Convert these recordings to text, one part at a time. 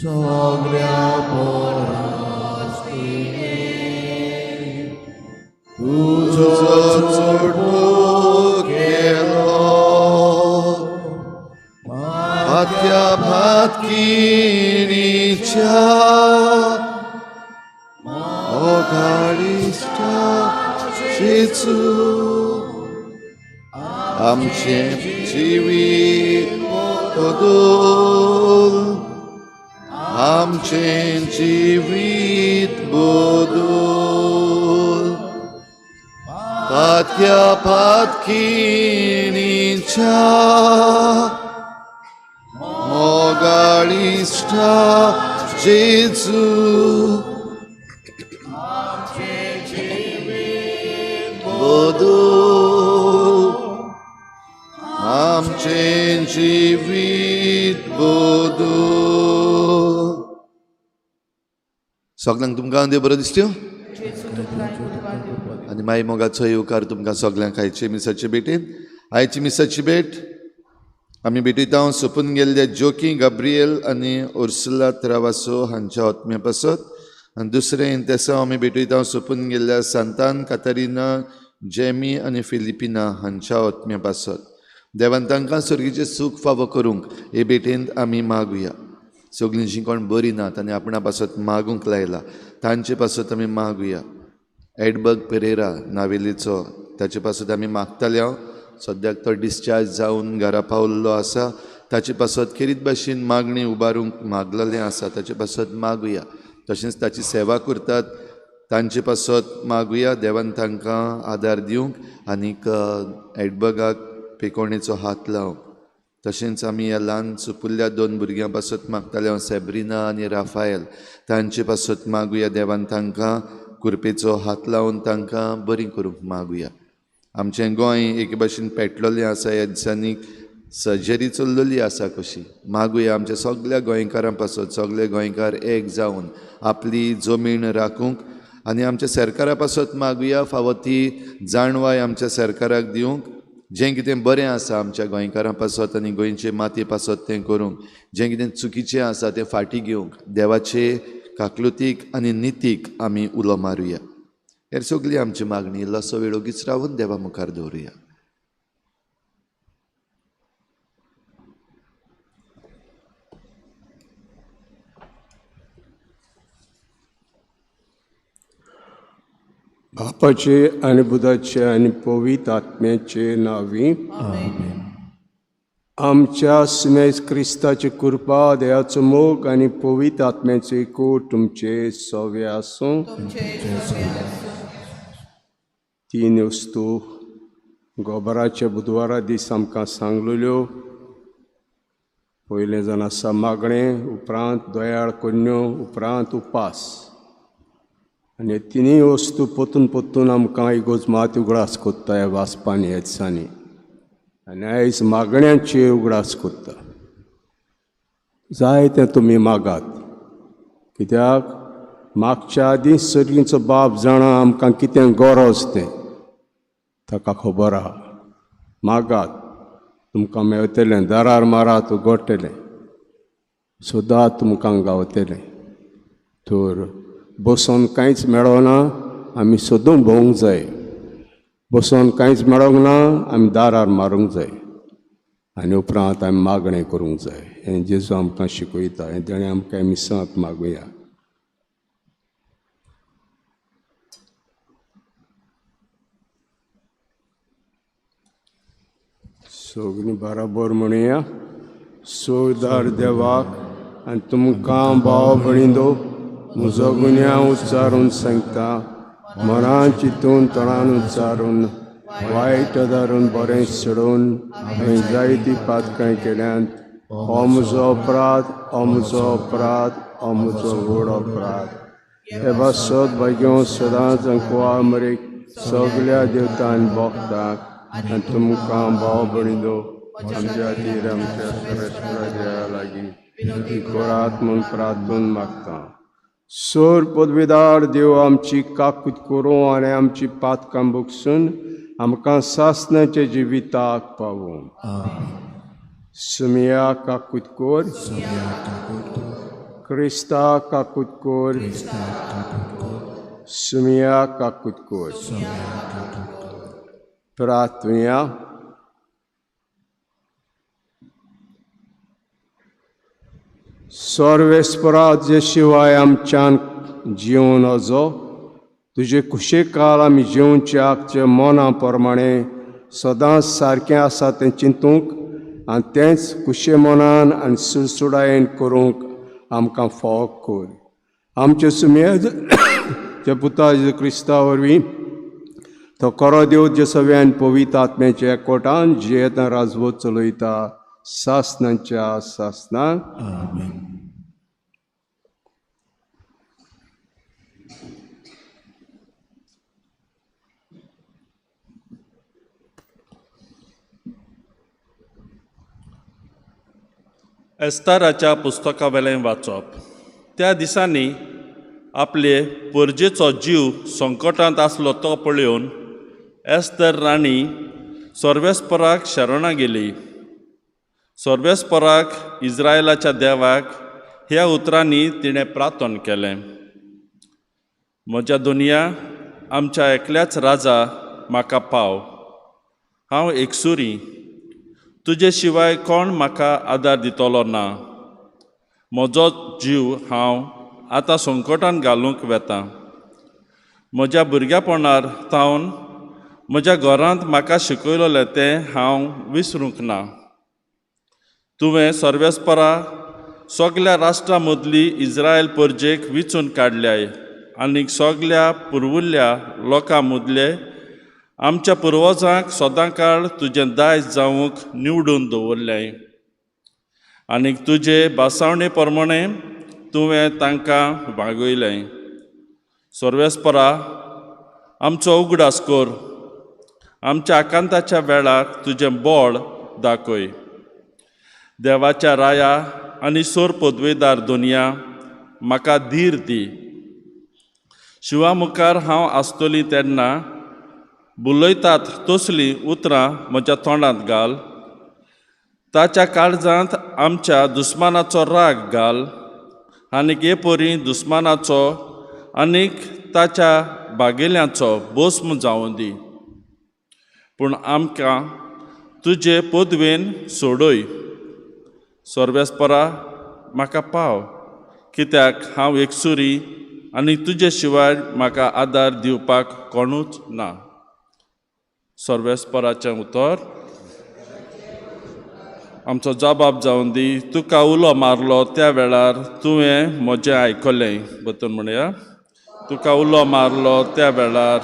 सगळ्या परस तिणें तुजो चड मोग केलो. पातक्या पातकिणीच्या मोगाळिश्टा जेजू, आमचें जिवीत बदल, आमचें जिवीत बदल. पातक्या पातकिणीच्या मोगाळिश्टा जेजू, बदल, आमचें जिवीत बदल. सगल्यांक तुमकां देव बरो दिसत्यो आनी माई मोगाचो येवकार तुमकां सगल्यांक आयचे मिसाचे भेटेन. आयची मिसाची भेट आमी भेटयता सोंपून गेल्ल्या जोकी गाब्रियल आनी उर्सुला त्रावासो हांच्या आत्म्या पासत, आनी दुसरें इंतेसांव आमी भेटयता सोंपून गेल्ल्या सांतान कातारिना जेमी आनी फिलिपिना हांच्या आत्म्या पासत. देवान तांकां सर्गीचें सूख फावो करूंक हे भेटेंत आमी मागुया. सगळीं जीं कोण बरीं नात आनी आपणा पासत मागूंक लायला तांचे पासत आमी मागुया. एडबर्ग पेरेरा नावेलीचो ताचे पासत आमी मागताले. हांव सद्याक तो डिस्चार्ज जावन घरा पावल्लो आसा, ताचे पासत खेरीत भाशेन मागणी उबारूंक मागलेलें आसा, ताचे पासत मागुया. तशेंच ताची सेवा करतात तांचे पासत मागुया. देवान तांकां आदार दिवंक आनीक एडबर्गाक पेकोणेचो हात लावंक. तशेंच आमी ह्या ल्हान सुपुल्ल्या दोन भुरग्यां पासत मागताले, हांव सेब्रिना आनी राफायल, तांचे पासत मागुया. देवान तांकां कुरपेचो हात लावन तांकां बरीं करूंक मागुया. आमचें गोंय एके भाशेन पेटलोलें आसा, ह्या दिसांनी सर्जरी चल्लेली आसा कशी. मागुया आमच्या सगल्या गोंयकारां पासत, सगले गोंयकार एक जावन आपली जमीन राखूंक आनी आमच्या सरकारा पासत मागुया फावो ती जाणवाय आमच्या सरकाराक दिवंक, जें कितें बरें आसा आमच्या गोंयकारां पासत आनी गोंयचे मातये पासत तें करूंक, जें कितें चुकीचें आसा तें फाटीं घेवंक देवाचे काकलुतीक आनी नितीक आमी उलो मारुया. हेर सगली आमची मागणी इल्लोसो वेळ ओगीच रावून देवा मुखार दवरुया. बापाचे आनी बुधाचे आनी पवित्र आत्म्याचे नांवी आमच्या सुमेज क्रिस्ताची कृपा, देवाचो मोग आनी पवित्र आत्म्याचो एकूट तुमचे सवे आसूं. तीन वस्तू गोबराच्या बुधवारा दीस आमकां सांगलेल्यो. पयलें जावन आसा मागणें, उपरांत दयाळ कोन्यो, उपरांत उपास. आनी तिनूय वस्तू पोतून पोतून आमकां इगोज मात उगडास कोत्ता ह्या वाचपान ह्या दिसांनी, आनी आयज मागण्यांचेर उगडास कोत्ता. जाय तें तुमी मागात, कित्याक मागच्या आदीं सर्गीचो बाप जाणा आमकां कितें गरज तें ताका खबर आहा. मागात, तुमकां मेळटलें, दारार मारात उगडटलें, सदां तुमकां गावतलें. तर बसोन कांयच मेळना, आमी सदूंक भोवंक जाय. बसोन कांयच मेळोंक ना, आमी दारार मारूंक जाय आनी उपरांत आमी मागणें करूंक जाय. हें जेजू आमकां शिकयता, हें तेणें आमकां मिसांत मागुया. सगळीं बराबर म्हणुया. सोयदार देवाक आनी तुमकां भाव भयणींनो म्हजो गुन्यांव उच्चारून सांगता, मनान चिंतून तोंडान उच्चारून वायट धरून बरें सोडून हांवें जायतीं पातकां केल्यांत. हो म्हजो अपराध, हो म्हजो अपराध, हो म्हजो व्हड अपराध. हे पासत भाग्यो सदांच अंकुआ मरेक सगल्या देवतान भोगताक आनी तुमकां भाव भयणींनो आमच्या खातीर आमच्या परस्पर देवा लागीं विनंती करात म्हूण प्रार्थून मागता. सोर पदवीदार देव आमची काकूत करूं आनी आमची पातकां भोगसून आमकां सासणाच्या जिविताक पावूं. सुमिया काकूत कोर, क्रिस्ता काकूत कोर, सुमिया काकूत कोर। प्रार्थुया। सर्वेस्परा जे शिवाय आमच्यान जिवन अजो तुजे खुशे काळ आमी जिवच्याक जे मना प्रमाणे सदांच सारकें आसा तें चिंतूंक आनी तेंच खुशे मनान आनी सुडसुडायेन करूंक आमकां फावो कर। आमचे सुमेज जे पुता जेजू क्रिस्ता वरवीं तो खरो देव जे सगळ्यान पवित्र आत्म्याच्या एकवटान जियेता राजवत चलयता सासनाच्या सासना। आमेन। एस्ताराच्या पुस्तकावेलें वाचप। त्या दिसांनी आपले परजेचो जीव संकटांत आसलो तो पळोवन एस्तर राणी सर्वेस्पराक शरणां गेली। सर्वेस्पराक इस्रायलाच्या देवाक ह्या उतरांनी तिणें प्रार्थन केलें, म्हज्या दुनिया आमच्या एकल्याच राजा म्हाका पाव, हांव एकसुरी, तुजे शिवाय कोण म्हाका आदार दितलो ना, म्हजो जीव हांव आतां संकटान घालूंक वेता, म्हज्या भुरग्यापणार तावन म्हज्या घरांत म्हाका शिकयलें तें हांव विसरूंक ना। तुवें सर्वेस्परा सगल्या राष्ट्रां मदली इस्रायल परजेक विचून काडल्याय आनी सगल्या पुर्वुल्ल्या लोकां मदले आमच्या पुर्वजांक सदांकाळ तुजें दायज जावंक निवडून दवरलें आनी तुजे भासावणे प्रमाणे तुवें तांकां वागयलें। सर्वेस्परा आमचो उगडास कर, आमच्या आकांताच्या वेळार तुजें बळ दाखय। देवाच्या राया आनी सोर पदवेदार दुनिया म्हाका धीर दी। शिवा मुखार हांव आसतली तेन्ना बुलयतात तसलीं उतरां म्हज्या तोंडांत घाल, ताच्या काळजांत आमच्या दुस्मानाचो राग घाल आनीक हे परी दुस्मानाचो आनीक ताच्या बागेल्यांचो भस्म जावं दी, पूण आमकां तुजे पदवेन सोडय। सर्वेस्परा म्हाका पाव, कित्याक हांव एकसुरी आनी तुजे शिवाय म्हाका आदार दिवपाक कोणूच ना। सर्वेस्पराचें उतर। आमचो जबाब जावन दी, तुका उलो मारलो त्या वेळार तुवें म्हजें आयकलें। बतून म्हणया, तुका उलो मारलो त्या वेळार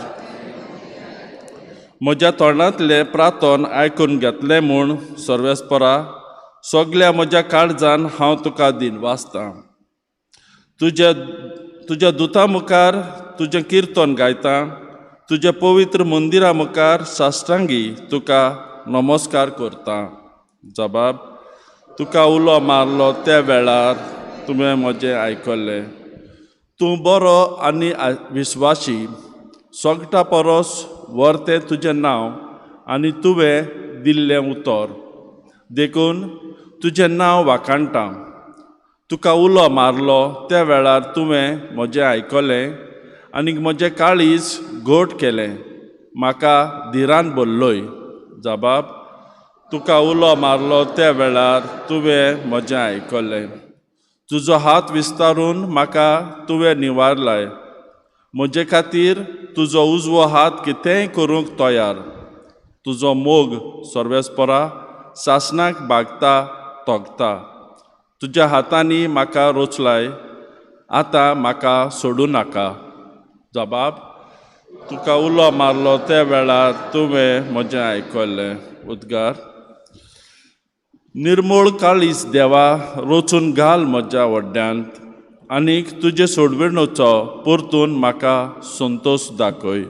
म्हज्या तोंडांतलें प्रार्थन आयकून घेतलें म्हूण सर्वेस्परा सगल्या म्हज्या काळजान हांव तुका दिन वाचतां। तुज्या तुज्या दुता मुखार तुजें किर्तन गायतां, तुज्या पवित्र मंदिरा मुखार साश्टांगी तुका नमस्कार करतां। जबाब, तुका उलो मारलो त्या वेळार तुवें म्हजें आयकलें। तूं बरो आनी विस्वाशी, सगटा परस व्हरतें तुजें नांव आनी तुवें दिल्लें उतर, देखून तुजें नांव वाखाणटा। तुका उलो मारलो त्या वेळार तुवें म्हजें आयकलें आनी म्हजें काळीज घट केलें, म्हाका धिरान भरलोय। जबाब, तुका उलो मारलो त्या वेळार तुवें म्हजें आयकलें। तुजो हात विस्तारून म्हाका तुवें निवारलाय, म्हजे खातीर तुजो उजवो हात कितेंय करूंक तयार। तुजो मोग सर्वेस्परा सासणाक बागता तोगता, तुज्या हातांनी म्हाका रोचलाय, आतां म्हाका सोडूं नाका। जबाब, तुका उलो मारलो त्या वेळार तुवें म्हजें आयकलें। उद्गार, निर्मोळ काळीज देवा रोचून घाल म्हज्या वड्ड्यांत आनीक तुजे सोडविणेचो परतून म्हाका संतोश दाखय।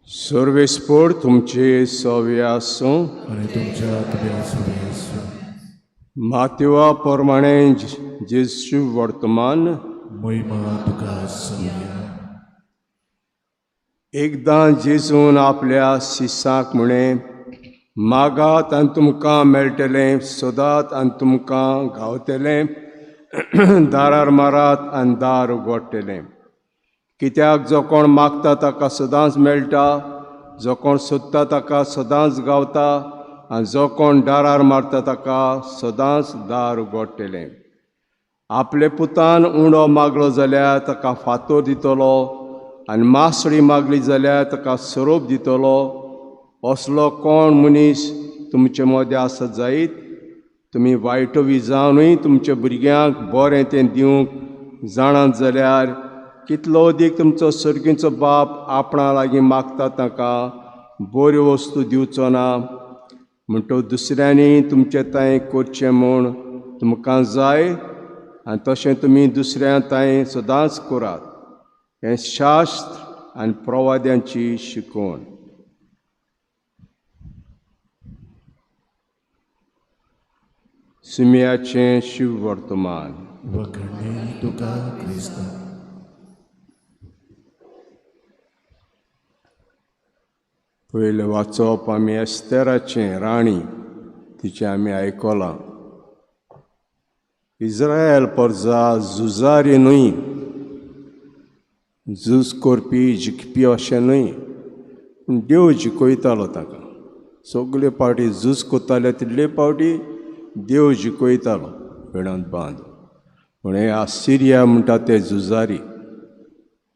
सर्वेस्पर तुमचे सवे आसूं आनी तुमच्या आत्म्या आसूं। मातेवा प्रमाणे जेजू वर्तमान महिमा तुका आसुया। एकदां जेजून आपल्या शिसाक म्हणे, मागात आनी तुमकां मेळटलें, सोदात आनी तुमकां गावतलें, दारार मारात आनी दार उगडटलें. कित्याक जो कोण मागता ताका सदांच मेळटा, जो कोण सोदता ताका सदांच गावता, आनी जो कोण दारार मारता ताका सदांच दार उगडटलें. आपले पुतान उंडो मागलो जाल्यार ताका फातोर दितलो, आनी मासळी मागली जाल्यार ताका सोरोप दितलो. असलो कोण मनीस तुमचे मदें आसत जायत? तुमी वायटवी जावनूय तुमच्या भुरग्यांक बरें तें दिवंक जाणात जाल्यार कितलो अदीक तुमचो सर्गीचो बाप आपणा लागीं मागता ताका बऱ्यो वस्तू दिवचो ना? म्हणटकच दुसऱ्यांनी तुमचे तांय करचें म्हूण तुमकां जाय, आनी तशें तुमी दुसऱ्या तांय सदांच करात. हें शास्त्र आनी प्रवाद्यांची शिकवण. सुम्याचें शिववर्तमान. वखणे तुका क्रिस्ता. पयलें वाचप आमी एस्तेराचें, राणी, तिचें आमी आयकलां. इस्रायल परजा झुजारी न्हय, झूज करपी जिखपी अशें न्हय, पूण देव जिखयतालो ताका. सगळे पावटी झूज करताले तितले पावटी देव जिखयतालो भेणांत बांद. पूण हे आसिरिया म्हणटा ते झुजारी,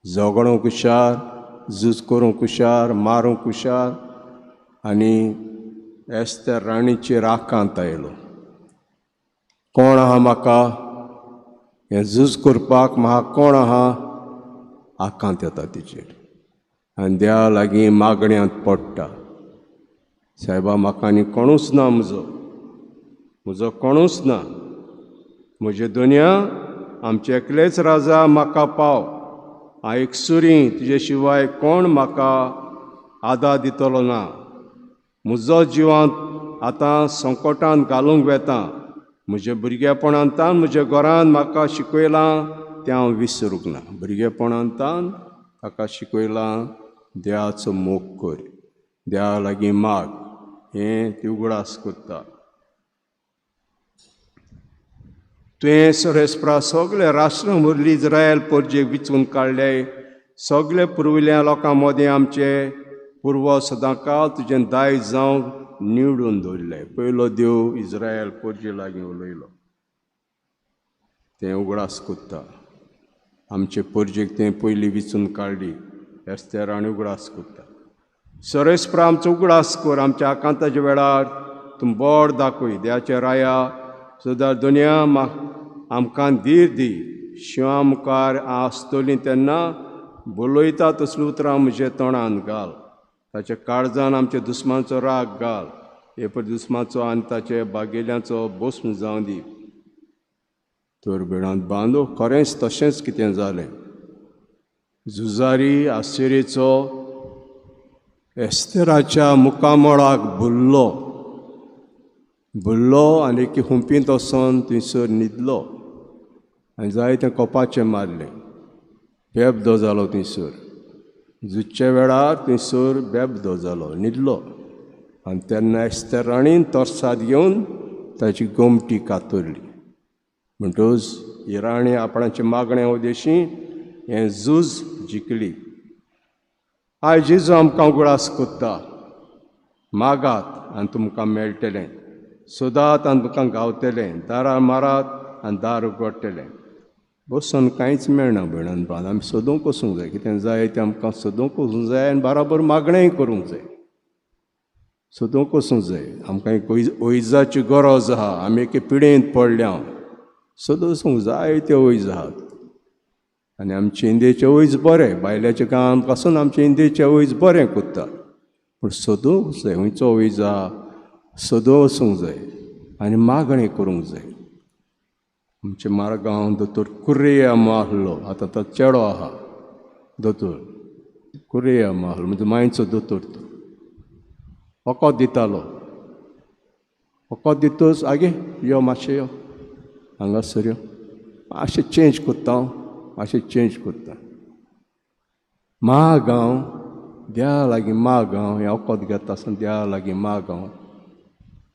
झगडोंक हुशार, झूज करूंक हुशार, मारूंक हुशार. आनी एस्तेर राणीचेर आकांत आयलो. कोण आहा म्हाका हें झूज करपाक, म्हाका कोण आहा? आकांत येता तिचेर आनी देवा लागीं मागण्यांत पडटा. सायबा, म्हाका आनी कोणूच ना, म्हजो म्हजो कोणूच ना, म्हजे दोनया आमचे एकलेच राजा म्हाका पाव. हांव एक सुरी, तुजे शिवाय कोण म्हाका आदार दितलो ना. म्हजो जिवांत आतां संकटान घालूंक वेता. म्हज्या भुरगेपणांतान म्हज्या घरान म्हाका शिकयलां तें हांव विसरूंक ना. भुरगेपणांतान ताका शिकयलां देवाचो मोग कर, देवा लागीं माग, हें ती उगडास करता. तुवें सरेस्परा सगळे राष्ट्र मुरली इस्रायल परजेक विचून काडले. सगळे पुर्विल्ल्या लोकां मदें आमचे पुर्वज सदांकाळ तुजें दायज जावंक निवडून दवरले. पयलो देव इस्रायल परजे लागीं उलयलो, तें उगडास करता. आमचे परजेक तें पयलीं विचून काडली. एस्तेर राणी उगडास करता. सरेस्परा आमचो उगडास कर, आमच्या आकांताच्या वेळार तूं बोड दाखय. देवाचे राया सुदार दुनिया आमकां धीर दी. शिंवा मुखार आसतली तेन्ना बोलयता तसलीं उतरां म्हज्या तोंडान घाल. ताच्या काळजान आमच्या दुस्मानचो राग घाल. हे पळय दुस्माचो आनी ताचे बागेल्यांचो भस्म जावं दी. तर बेणांत बांदो खरेंच तशेंच कितें जालें. झुजारी आसिरेचो एस्तेराच्या मुखामळाक भुल्लो भुल्लो आनी एके हुंपींत वचोन थंयसर न्हिदलो आनी जायतें कोपाचें मारलें. बेबदो जालो थंयसर. झुजच्या वेळार थंयसर बेबदो जालो, न्हिदलो. आनी तेन्ना एस्तेर राणीन तरसाद घेवन ताची गोमटी कातरली. म्हणटकच ही राणी आपणाचे मागण्या उदेशी हें झूज जिखली. आयज जेजू आमकां उगडास करता, मागात आनी तुमकां मेळटलें, सोदात आनी तुमकां गावतलें, दारार मारात आनी दार उगडटलें. बसून कांयच मेळना भयणान भावान. आमी सोदूंक वचूंक जाय, कितें जाय तें आमकां सोदूंक वचूंक जाय आनी बराबर मागणेंय करूंक जाय. सोदूंक वचूंक जाय. आमकां एक वैजाची गरज आहा. आमी एके पिडेंत पडल्या. सोदूंक वचूंक जाय ते वैज आहात. आनी आमचे इंदेचे वैज बरें, भायल्याचे गांवांत पासून आमचे इंदेचे वैज बरें करतात. पूण सोदूंक जाय खंयचो वैज आहा, सोदूंक वचूंक जाय आनी मागणें करूंक जाय. आमच्या मारगांव दोतोर कुर्रेया आहलो, आतां तो चेडो आहा दोतोर कुर्रेया आहलो, म्हणजे मांयचो दोतोर. तो वखद दितालो. वखद दितच आगे यो मातशें यो हांगासर यो, मातशें चेंज करता हांव, मातशें चेंज करता. मागांव देवा लागीं माग हांव हें वखद घेता आसतना देवा लागीं माग हांव.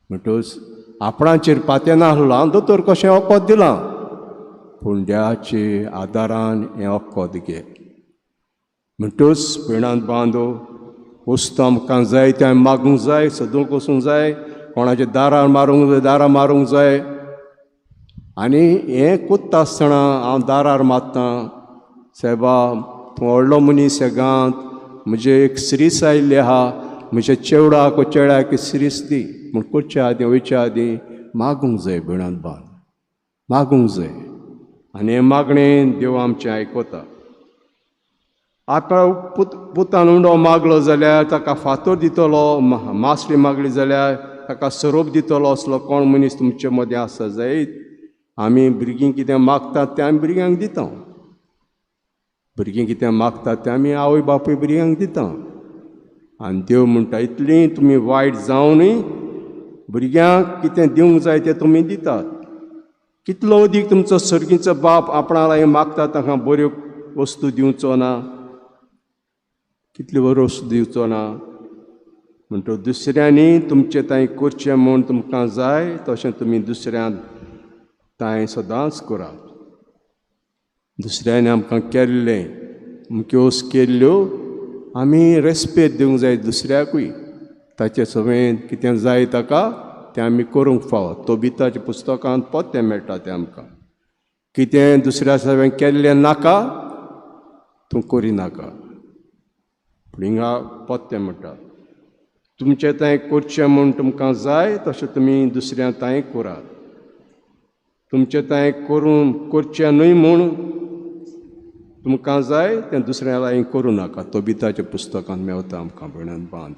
म्हणटकच आपणाचेर पातें नासलो, हांव दोतोर कशें वखद दिलां, पूण देवाचे आदारान हें वखद घे. म्हणटकच भयणांत बांदो वस्तू आमकां जाय तें आमी मागूंक जाय, सदूंक वचूंक जाय, कोणाच्या दारार मारूंक जाय, दारां मारूंक जाय. आनी हें कोत्ता आसतना हांव दारार मारतां, सायबा तूं व्हडलो मनीस ह्या गांवांत, म्हजें एक सिरीस आयिल्ली आहा, म्हज्या चेवडाक वो चेड्याक सिरीस दी म्हूण करचे आदीं वयचे आदीं मागूंक जाय. भयणांत बांद मागूंक जाय आनी हें मागणें देव आमचें आयकता. आतां पुतान उंडो मागलो जाल्यार ताका फातर दितलो, मासली मागली जाल्यार ताका सोरोप दितलो, असलो कोण मनीस तुमचे मदें आसा जायत. आमी भुरगीं कितें मागतात तें आमी भुरग्यांक दिता, भुरगीं कितें मागतात तें आमी आवय बापूय भुरग्यांक दिता. आनी देव म्हणटा इतलीं तुमी वायट जावनूय भुरग्यांक कितें दिवंक जाय तें तुमी दितात. कितलो अदीक तुमचो सर्गीचो बाप आपणा लागीं मागता तांकां बऱ्यो वस्तू दिवचो ना, कितल्यो बऱ्यो वस्तू दिवचो ना. म्हणटकच दुसऱ्यांनी तुमचें तांय करचें म्हूण तुमकां जाय तशें तुमी दुसऱ्यां तांय सदांच करात. दुसऱ्यांनी आमकां केल्लें अमक्योच केल्ल्यो आमी रेस्पेद दिवंक जाय दुसऱ्याकूय, ताचे सगळें कितें जाय ताका तें आमी करूंक फावो. तोबिताच्या पुस्तकांत पोत्तें मेळटा तें आमकां, कितें दुसऱ्या सगळें केल्लें नाका तूं करिनाका. पूण हिंगा पोत्तें म्हणटा तुमचें तांय करचें म्हूण तुमकां जाय तशें तुमी दुसऱ्या तांय करात. तुमचें तांय करून करचें न्हय म्हूण तुमकां जाय तें दुसऱ्या लागीं करूं नाका. तोबिताच्या पुस्तकांत मेवता आमकां भयणान बांद,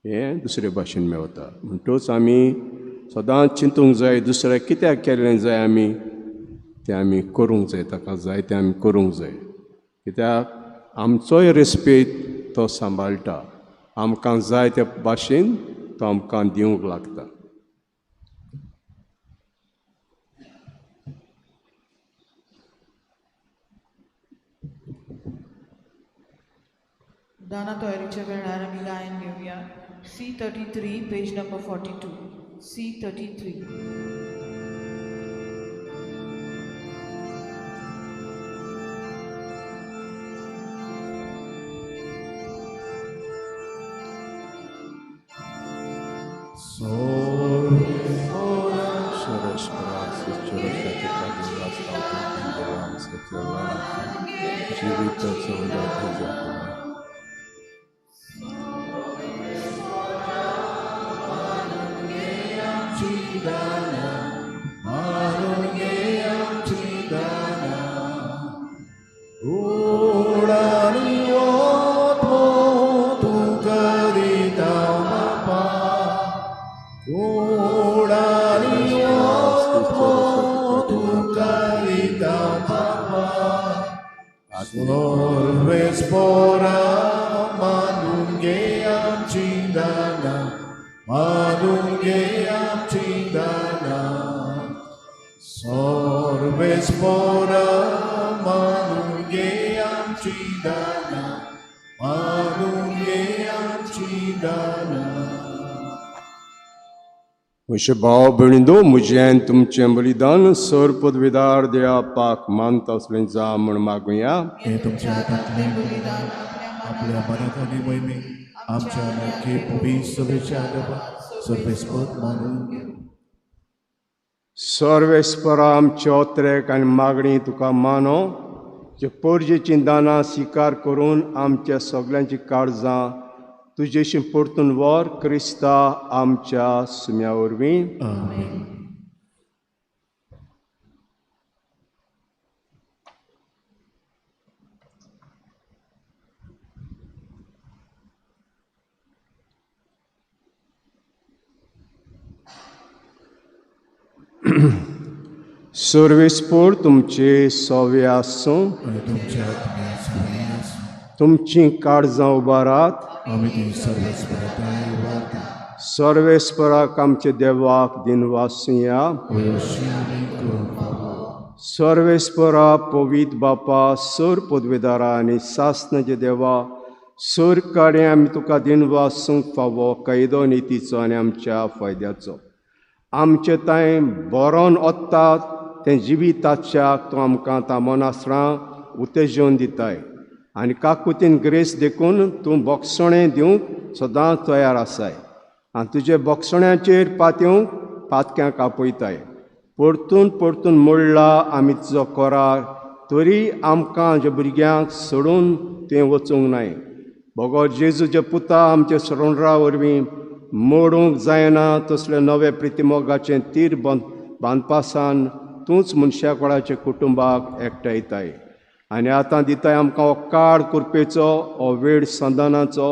हें दुसरे भाशेन मेवता. म्हणटकच आमी सदांच चिंतूंक जाय दुसऱ्याक कित्याक केल्लें जाय आमी तें आमी करूंक जाय, ताका जाय तें आमी करूंक जाय. कित्याक आमचोय रेस्पेद तो सांबाळटा, आमकां जाय त्या भाशेन तो आमकां दिवंक लागता. दाना तयारीच्या वेळार आमी गायन घेवया. C33 page number 42. C33. म्हजे भाव भयणींनो, म्हजें तुमचें बलिदान सर पदवीदार देवा पाक मानता असलें जा म्हूण मागुया. हें तुमच्या हातांतलें बलिदान आपल्या मनात आनी मोहिमेक आमच्या नक्की पवित्र सभेच्या देवा सर्वेस्पद मानून घेवं. सर्वेस्परा आमचे ओत्रेक आनी मागणी तुका मानो, जे पोरजेचीं दानां स्विकार करून आमच्या सगल्यांची काळजां तुजेशी परतून व्हर क्रिस्ता आमच्या सुम्या वरवीं. आमेन. सर्वेस्पोर तुमचे सोवे आसूं, तुमच्या आत्म्या सवें आसूं. तुमचीं काळजां उबारात, आमी ती सर्वेस्पराक उबारता. सर्वेस्पराक आमच्या देवाक दिनवासुया. अवश्य आमी करूंक फावो. सर्वेस्परा पवित्र बापा, सर पदवेदारा आनी सासनाचे देवा, सरकारे आमी तुका दिनवासूंक फावो कायदो नितीचो आनी आमच्या फायद्याचो. आमचे तांय बरोन ओत्तात तें जिविताच्याक तूं आमकां तामनासरां उत्तेजन दिताय आनी काकुतीन ग्रेस देखून तूं बोगसणें दिवंक सदांच तयार आसाय आनी तुजे बोगसण्याचेर पातयेवंक पातक्यांक आपयताय. परतून परतून मोडला आमी तुजो करार तरी आमकां आमच्या भुरग्यांक सोडून तुवें वचूंक नाय. बगर जेजूचे पुता आमचे सरोंडरा वरवीं मोडूंक जायना तसले नवे प्रितीमोगाचें तीर बांदपासान तूंच मनशा कोळाच्या कुटुंबाक एकठांयताय आनी आतां दिताय आमकां हो काळ कुरपेचो, हो वेळ संदानाचो,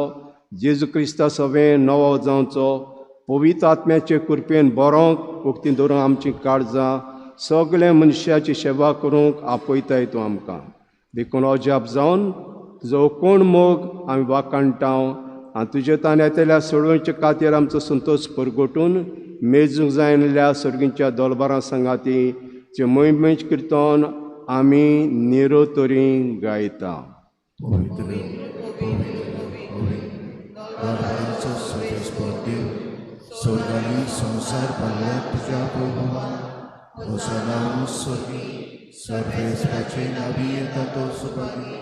जेजू क्रिस्ता सवें नवो जावचो, पवित्र आत्म्याचे कुरपेन बरोवंक उक्ती दवरूंक आमची काळजां सगळे मनशाची सेवा करूंक आपयताय तूं आमकां. देखून अजाप जावन तुजो कोण मोग आमी वाखाणटा आनी तुजे तान येतल्या सोडोवचे खातीर आमचो संतोश परगटून मेजूंक जायनासल्या सर्गींच्या दोलबारां सांगाती जे मोहिमेच किर्तन आमी निरो तरी गायता. संवसार भरल्या तुज्या वैभवान होसाना स्वर्गी सर्वेस्पाचे नावी येता तो सुभागी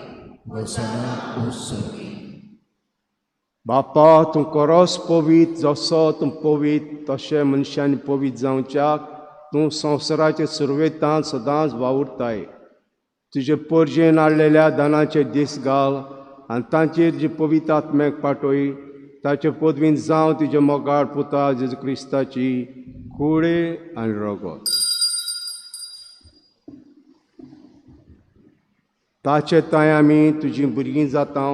होसाना ओ स्वर्गी. बापा तूं खरोच पवीत जसो तूं पवीत तशें मनशांनी पवीत जावच्याक तूं संवसाराचे सुरवेतान सदांच वावुरताय. तुजे पोरजेन हाडलेल्या दानाचे दीस घाल आनी तांचेर जी पवित्र आत्म्याक पाटय ताचे पदवीन जावं तुजे मोगाळ पुता जेजू क्रिस्ताची कुळे आनी रगत. ताचे तांय आमी तुजीं भुरगीं जाता.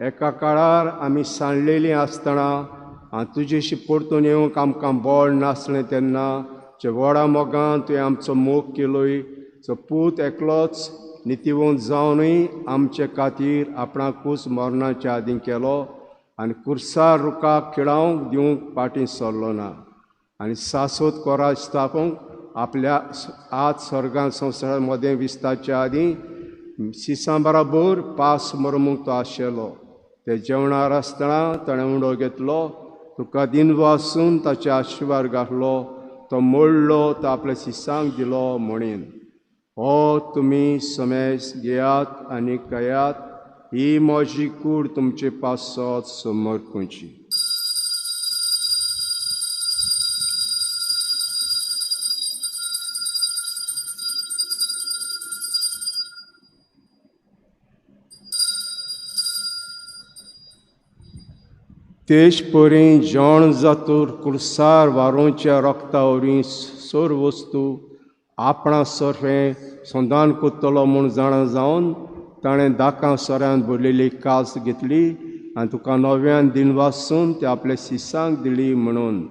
एका काळार आमी सांडलेलीं आसतना आनी तुजेशी परतून येवंक आमकां बळ नासलें तेन्ना जे व्हडा मोगान तुवें आमचो मोग केलोय जो पूत एकलोच नितीवंत जावनूय आमचे खातीर आपणाकूच मरणाच्या आदीं केलो आनी कुर्सार रुखाक खिळावंक दिवंक फाटीं सरलो ना आनी सासोत कोराज स्थापूंक आपल्या आज स्वर्गान संवसारा मदें विस्ताच्या आदीं सिसां बराबर पास मरमूंक तो आशिल्लो. ते जेवणार आसतना ताणें उंडो घेतलो, तुका दिनवासून ताचे आशिर्वाद घातलो, तो मोडलो, तो आपल्या सिसांक दिलो म्हणीन, हो तुमी समेस घेयात आनी खायात, ही म्हजी कूड तुमचे पासत समर्पूची. तेच परी जेवण जातूर कुर्सार वारोवच्या रोगता वरवीं सोर वस्तू आपणा सोरफें संदान कोत्तलो म्हूण जाणा जावन ताणें दाकां सोऱ्यान भरलेली कास घेतली आनी तुका नव्यान दिनवासून ते आपल्या सिसांक दिली म्हणून,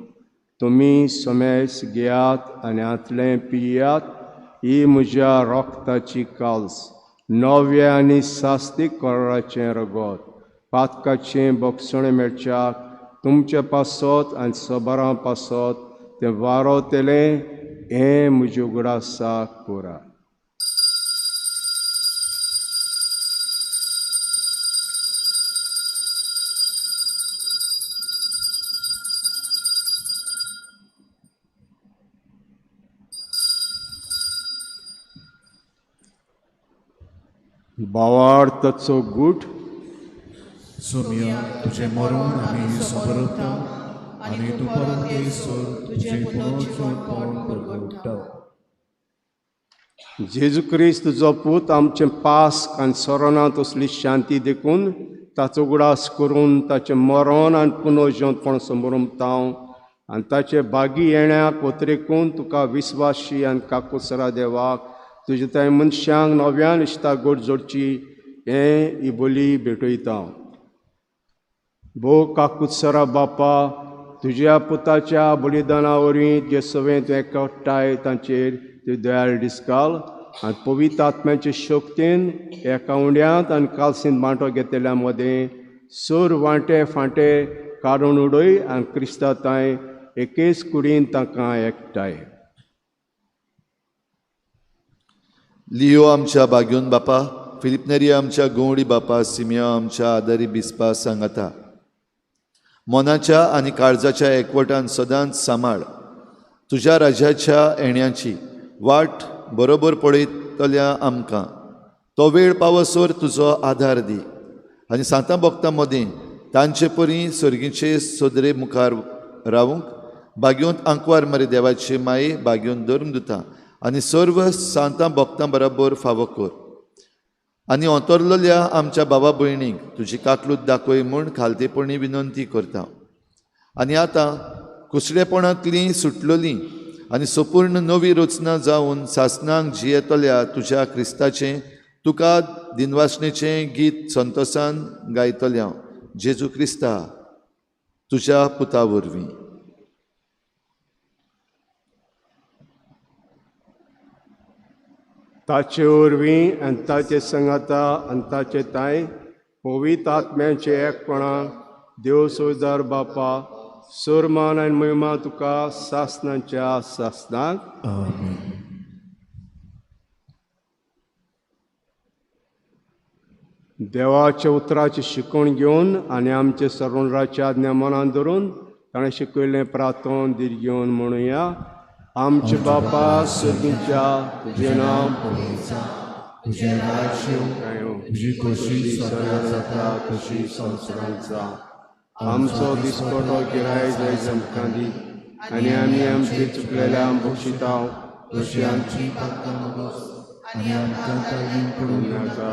तुमी समेस घेयात आनी हांतलें पियात, ही म्हज्या रोगताची काल्स, नव्या आनी सास्तीक कराराचें रगत, पातकाचें बक्षणें मेळच्याक तुमचे पासत आनी सबरां पासत तें वारोतलें हें म्हज्या उगडासाक पुरा. भावार्थाचो गूट. सोमिया तुझे मरण आमी समरता आनी तूं परत येयसर तुजें पुनर्जीवनपण परगट्टा. जेजू क्रिस्त तुजो पूत आमचें पास्क आनी सोरोना तसली शांती देखून ताचो उगडास करून ताचें मरण आनी पुनर्जीवनपण समरमता आनी ताचे बागी येण्याक वतरेकून तुका विस्वाशी आनी काकुसरा देवाक तुजे त्या मनशांक नव्यान इश्ता गोड जोडची हें ही बोली भेटयता. भो काकुत्सरा बापा, तुज्या पुताच्या बलिदाना वरवीं जे सगळें तुवें एकठांय तांचेर तुवें दयाळ डिस्काल आनी पवित्र आत्म्याचे शक्तीन एका उंड्यांत आनी कालसीन वांटो घेतल्या मदें सोर वांटे फांटे काडून उडय आनी क्रिस्ता तांय एकेच कुडीन तांकां एकठांय. लियो आमच्या बागेवन बापा, फिलीप नेरी आमच्या गवळी बापा सिमिया आमच्या आदारी बिस्पा सांगाता मनाच्या आनी काळजाच्या एकवटान सदांच सांबाळ. तुज्या राज्याच्या येण्याची वाट बरोबर पळयतल्या आमकां तो वेळ पावसर तुजो आदार दी आनी सांतां भक्तां मदीं तांचे परी सर्गीचे सदरे मुखार रावूंक बागयोंत आंकवार मरे देवाची माये बागयोन धरून दिता आनी सर्व सांतां भक्तां बराबर फावो कर. आनी अंतरलेल्या आमच्या बाबा भयणीक तुजी काकलूत दाखय म्हूण खालतेपणी विनंती करता. आनी आतां कुसडेपणांतली सुटलोली आनी संपूर्ण नवी रचना जावन सासनांक जियेतल्या तुज्या क्रिस्ताचें तुका दिनवासणेचें गीत संतोसान गायतल्या जेजू क्रिस्ता तुज्या पुता वरवीं. ताचे वरवीं आनी ताचे संगाता आनी ताचे तांय पवित्र आत्म्याचे एकपणान देव सोयदार बापा सोरमान आनी महिमा तुका सासनाच्या सासनाक. आमेन. देवाच्या उतराची शिकवण घेवन आनी आमचे सर्वराच्या आज्ञा मनान धरून ताणें शिकयल्लें प्रार्थन धीर घेवन म्हणुया. आमचे बापा सर्गीच्या तुजें नांव तुजें राज्य येवं, तुजी खोशी स्वर्गात जाता तशी संवसारांत जावं. आमचो दिसपटो गिराय जायज आमकां दी आनी आमी आमचे चुकलेल्या बक्षितांव तशी आमची पातकां मोगस आनी आमकां ताळीन पडूं नाका.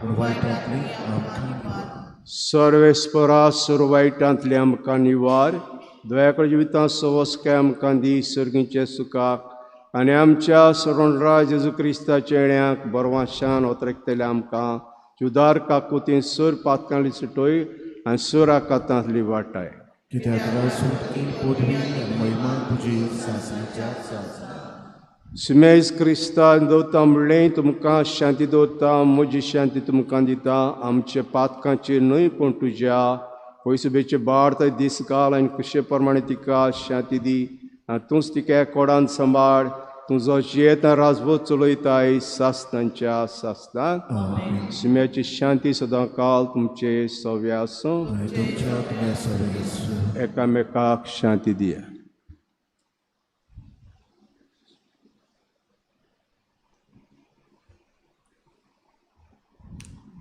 पूण वायटांतली आमकां निवार. सर्वेस्परा सर्व वायटांतले आमकां निवार दयाकळ जिवितांत सवस्काय आमकां दी सर्गीचे सुखाक आनी आमच्या सरणराज जेजू क्रिस्ताच्या येण्याक बरवाशान ओतरेकतले आमकां जुदार काकुतीन सर पातकांली सुटोय आनी सर आकातांतली वाटाय. कित्याक सुटकी पदवी आनी महिमा तुजी सासणाच्या सासणाक. सुमेज क्रिस्तान दवरता म्हणलें तुमकां शांती दवरता म्हजी शांती तुमकां दिता आमच्या पातकांचेर न्हय पूण तुज्या पयसुबेचे बाळ दीस घाल आनी खुशे प्रमाणे तिका शांती दी आनी तूंच तिका कोडान सांबाळ. तुजो जियेता राजवत चलयताय सासनांच्या सासनाक. सुम्याची शांती सदां काल तुमचे सव्या आसूं. एकामेकाक शांती दिया.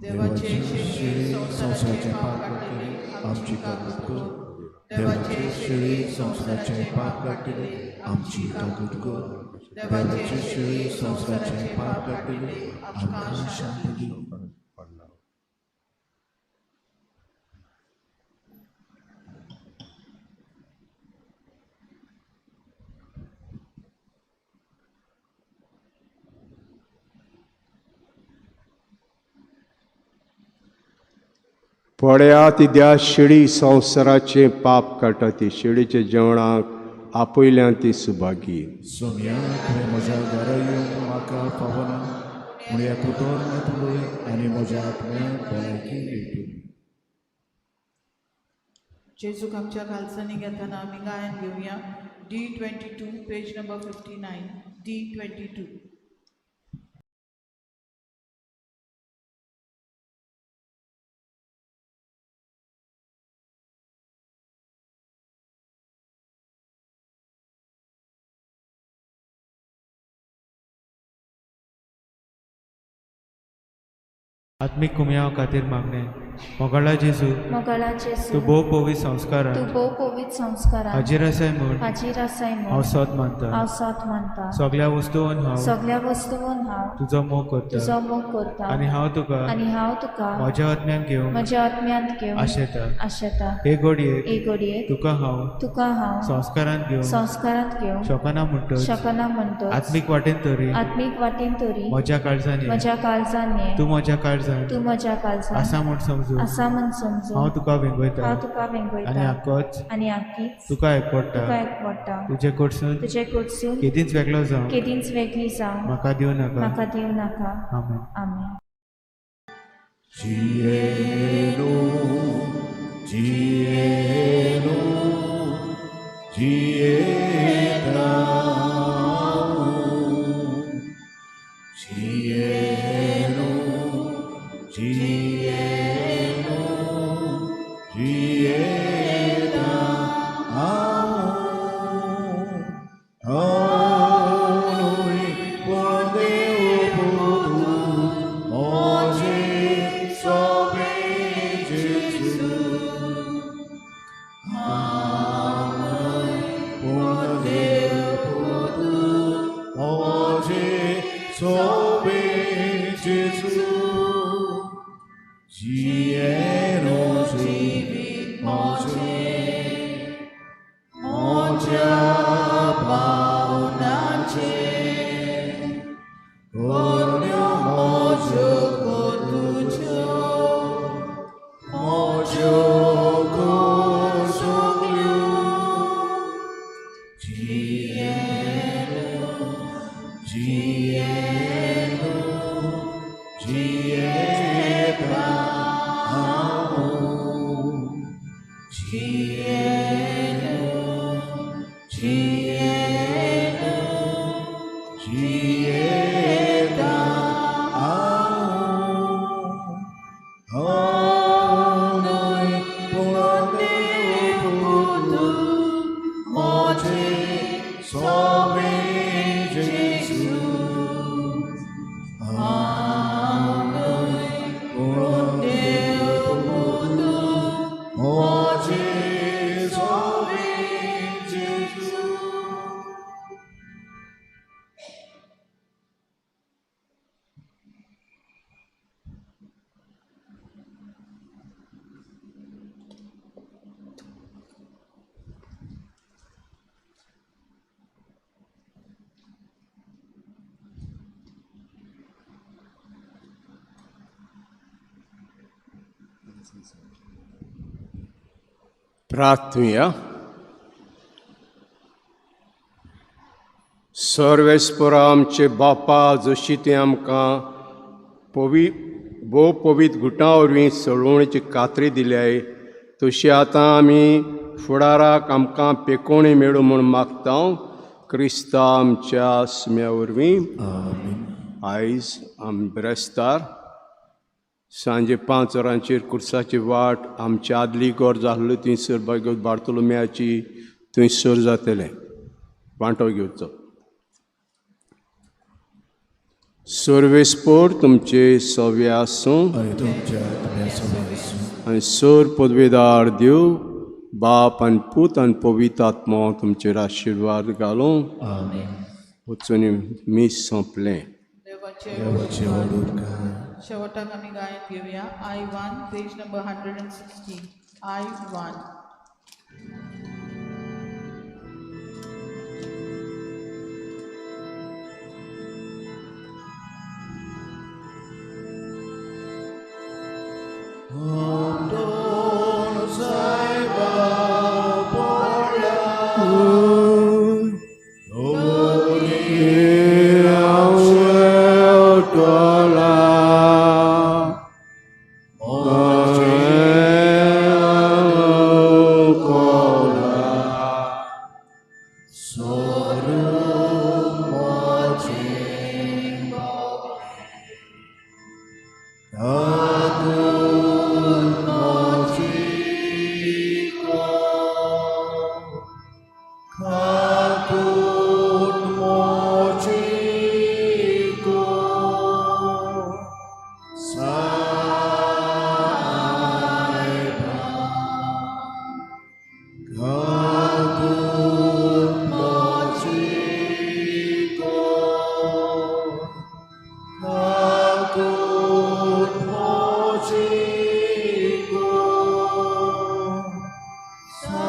देवाचे शेळी संवसाराचें पाप काडटली आमची काकूत कर. देवाचे शेळी संवसाराचें पाप काडटली आमची काकूत कर. देवाचे शेळी संवसाराचें पाप काडटली आमकां शांती दी. पळया ती द्या शेळी संवसाराचें पाप काडटा ती शेळीच्या जेवणाक आपयल्यान ती सुभागी. सोम्या तुवें म्हज्या घरा येवंक म्हाका फावना म्हूण एक उतर मात उलय आनी म्हज्या आत्म्याक भलायकी मेळटली. जेजूक आमच्या घालसांनी घेतना आमी गायन घेवया. D22 page number 59 D22. आत्मीक कुमयाव खातीर मागणें. मोगाळा जेजू, मोगाळा जेजू, तूं भोव पवित्र संस्कारान, तूं भोव पवित्र संस्कारान हाजीर आसाय म्हूण, हाजीर आसाय म्हूण हांव सत मानता, हांव सत मानता. सगळ्या वस्तून हांव, सगळ्या वस्तून हांव तुजो मोग करता, तुजो मोग करता. आनी हांव तुका, आनी हांव तुका म्हज्या आत्म्यान घेवंक, म्हज्या आत्म्यांत घेवंक आशेता, आशेता. हे घडयेक, हे घडयेक तुका हांव, तुका हांव संस्कारांत घेवंक, संस्कारांत घेवंक शकना म्हणटच, शकना म्हणटच, आत्मीक वाटेन तरी, आत्मीक वाटेन तरी म्हज्या काळजान, म्हज्या काळजान, तूं म्हज्या काळजान, तूं म्हज्या काळजान आसा म्हूण समजून, आसा म्हूण समजून हांव तुका वेंगयता, हांव तुका वेंगयता. आनी आकोच, आनी आकीच तुका एकवडटा, तुका एकवडटा. तुजे कडसून, तुजे कडसून केदींच वेगळो जावं, केदींच वेगळी जावं म्हाका दिवं नाका, म्हाका दिवं नाका. आमेन. आमेन. जियेलो जियेलो जियेता जियेलो. जियेता हांव हांव न्हय पूण देव पुतू म्हजें सोबें जेजू हांव न्हय पूण देव पुतू म्हजें सोबें जेजू जियेनो जिवीत म्हजें म्हज्या भावनाचें करण्यो म्हज्यो तुज्यो म्हज्यो सगल्यो जियेनो जियेनो जियेता हांव जियेनो जियेनो जियेता हांव हांव न्हय पूण देव पुतू म्हजें सोबें जेजू हांव न्हय पूण देव पुतू म्हजें सोबें जेजू. प्रार्थुया. सर्वेस्परा आमचे बापा, जशी ती आमकां भोव पवित्र गुटां वरवीं सळवणीची खात्री दिल्याय, तशी आतां आमी फुडाराक आमकां पेकोणी मेळूं म्हूण मागता क्रिस्ता आमच्या आसम्या वरवीं. आयज आमी ब्रेस्तार सांजे 5 वरांचेर कुर्साची वाट आमची आदली गरज आसली थंयसर बागोत बार्तोलोम्याची थंयसर जातलें वांटो घेवचो. सर्वेस्पोर तुमचे सवे आसूं आनी सर पदवेदार देव बाप आनी पूत आनी पवित्र आत्मो तुमचेर आशिर्वाद घालूं. वचून मीस सोंपलें. शेवटाक आमी गायन घेवया. I1 page number 116. I1. Sa